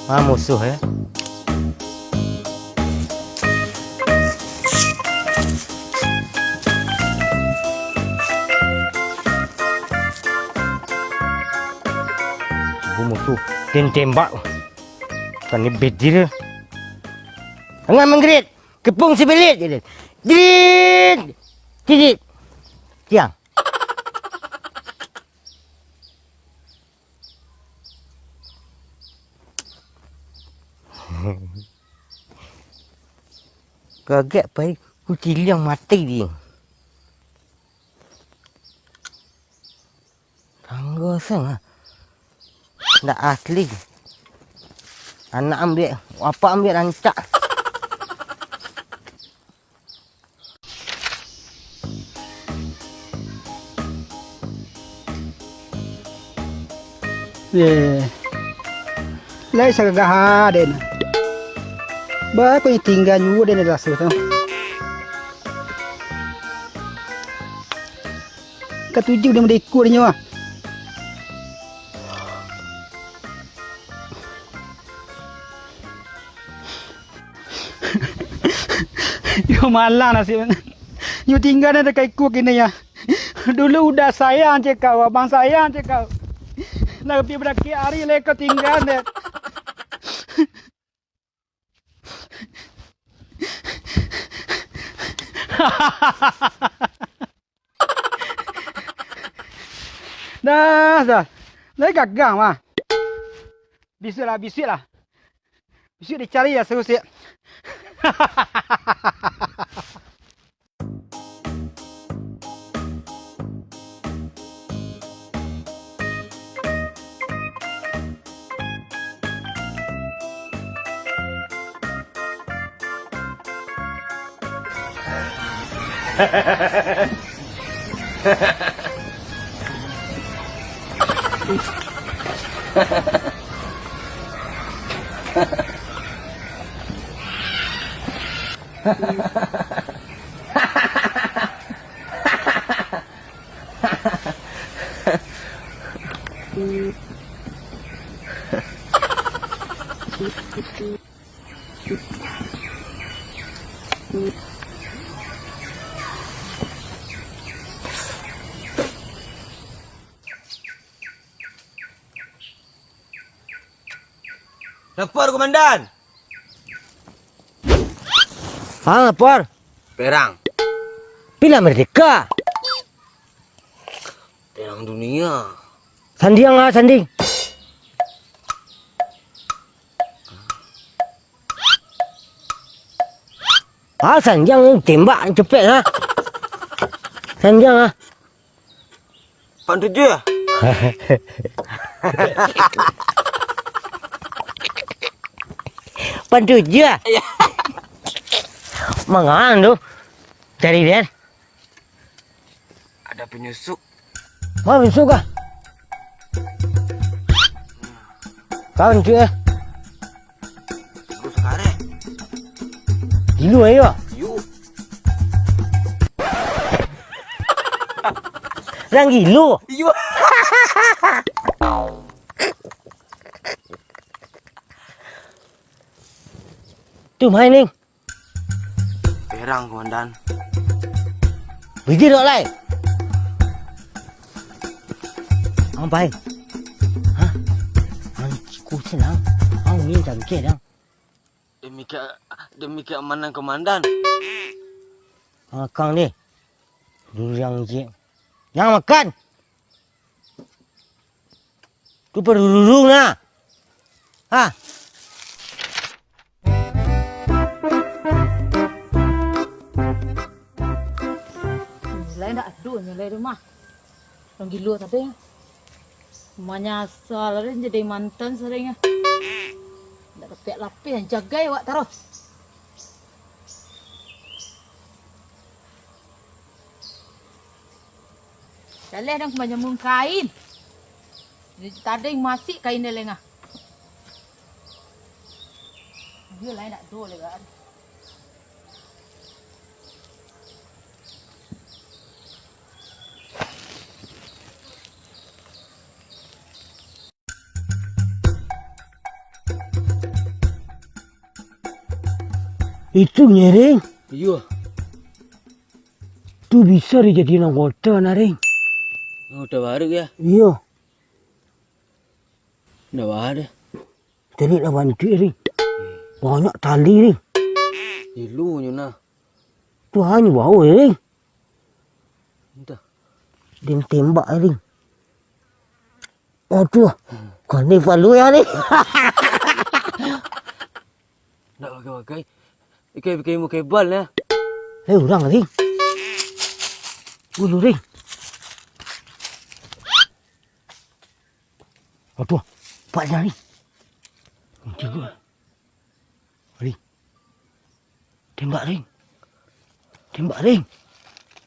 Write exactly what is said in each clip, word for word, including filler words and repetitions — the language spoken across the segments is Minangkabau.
Ah, musuh, eh. Bu musuh, den tembak. Kan ni bedir. Tangah manggerit, kepung sibelit. Jerit. Jerit. Tiang. Kagak pai kuciliang mati di. Tangga sang ah. Ndak asli. Anak ambiak, apak ambiak rancak. Ye. Lai sagagah den. Ba ko tingga juo den raso tu. Katuju den mendekor nyo ah. Yo malang nasib. Yo tingga den dekat iko kini ya. Dulu udah sayang cek kau, abang sayang cek kau. Lah lebih berakhir hari leko tingga den. Dah, dah. Lai gagang mah. Bisuak lah, bisuak lah. Bisuak dicari lah sarusik. Lapor, Komandan! Ha, lapor. Perang. Pilihan merdeka. Perang dunia. Sandiang ah, sanding. Ah, sandiang tembak cepek ah. Sandiang ah. Pan tujuh ah? Pan tujuh ah? Iya. Mangan tu. Cari dia. Ada penyusup. Mana penyusup kah? Kawan tu eh. Terus karet. Gilo ayo. Yuk. Rang gilo. Yuk. Tu main ni. Perang, Komandan. Biji dok lai. Ang pai. Hah? Ang kusin ang. Ang min cangkeh dang. Demi ke, demi keamanan Komandan. Akang ni. Duriang je. Yang makan. Tu parurung nah. Ha. Nilai ndak ado nilai rumah. Orang gilo tadi. Manyasal ado jadi mantan sering ah. Ndak dapek lapeh jagai awak taruh. Jaleh dang manyambung kain. Tading masih kain dia lengah. Dia lain nak do lega. Itu nyo, Ring. Iyo. Tu bisa dijadikan anggota nah, Ring. Anggota baru ya? Iyo. Ndak baa deh. Cari lah bantuak, Ring. Banyak tali, Ring. Ilunyo nah. Tu hanyo bawa, Ring. Entah. Dia tembak, Ring. Aduh, kau ni palu ya, Ring. Ndak bagai-bagai. Ikai bikin ilmu kebal ya. Eh, urang, Ring. Ulu, Ring. Aduh, paknyo, Ring. Kunci gua. Ring. Tembak, Ring. Tembak, Ring.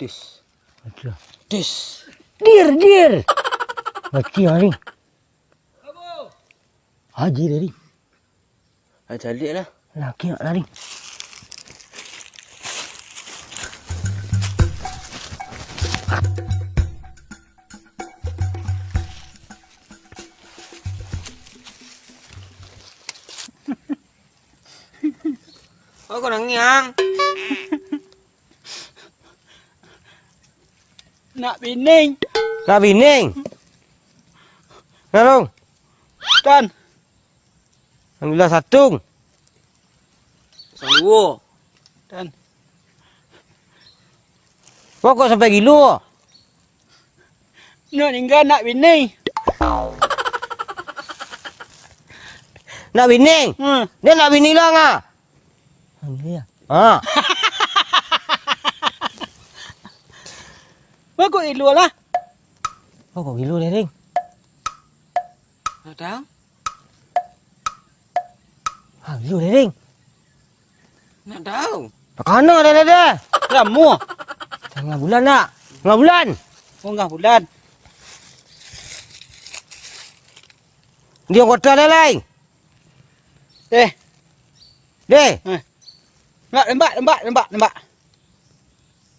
Tis. Aduh. Tis. Dir, dir. Mati, Ring. Haji deh, Ring. Ah, caliak lah. Laki nak lari. Oh, kau nangiang. Nak bining. Nak bining? Nah, Long. Tan. Alhamdulillah, satung. Saduo. Tan. Kok, kok sampai gilo? Nak ningga nak bini. Nak bini? Hmm. Dia nak bini lah, ngah? Iya. Ha. Kok gilo lah? Kok gilo deh, Ring? Kadang. Ha, gilo deh, Ring. Nak tahu. Takana deh, deh, deh. Lamo. Tangah bulan nak. Tangah bulan. Oh, tangah bulan. Dia kota deh, lai. Eh. Deh. Eh. Tembak, tembak, tembak, tembak, tembak.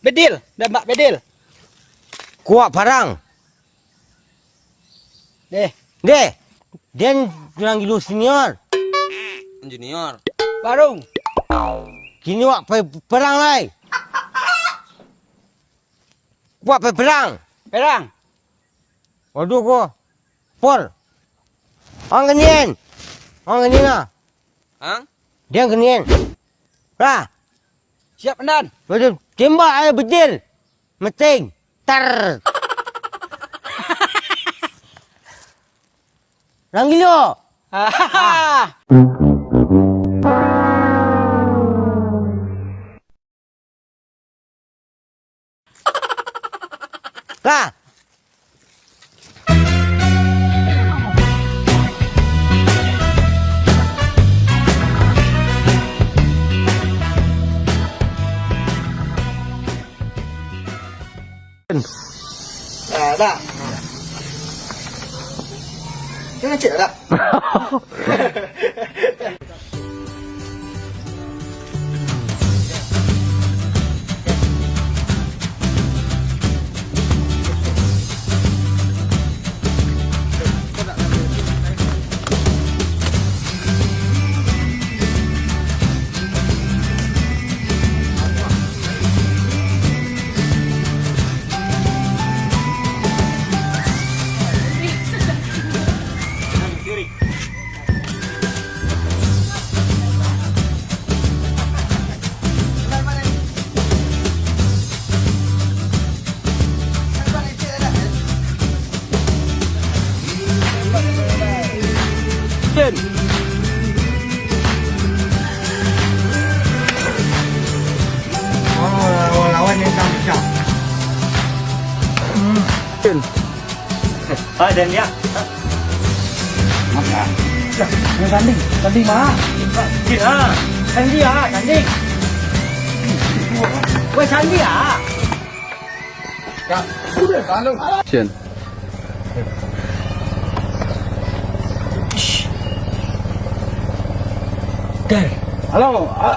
Bedil, tembak bedil. Kuak parang. Deh. Deh. Den bilang dulu senior. Junior. Barung. Kini wak pe-, perang lai. Wak pe-, perang. Perang. Waduh ko. Por. Ang kenien. Ang kenien lah. Ang? Dia kenien. Lah. Siap, Pandan. Waduh, tembak aja betil. Meting. Tar. Orang gilo. Lah. Ah, dah. Kan cek dah. Oh, lawan-lawan yang tak pecah. Ah, dan dia. Dah, yang tanding. Tanding mah. Tanding, ah. Tanding, ah. Tanding. Weh, tanding, ah. Kak, udah, kalau. Cien. Dar. Halo, ah,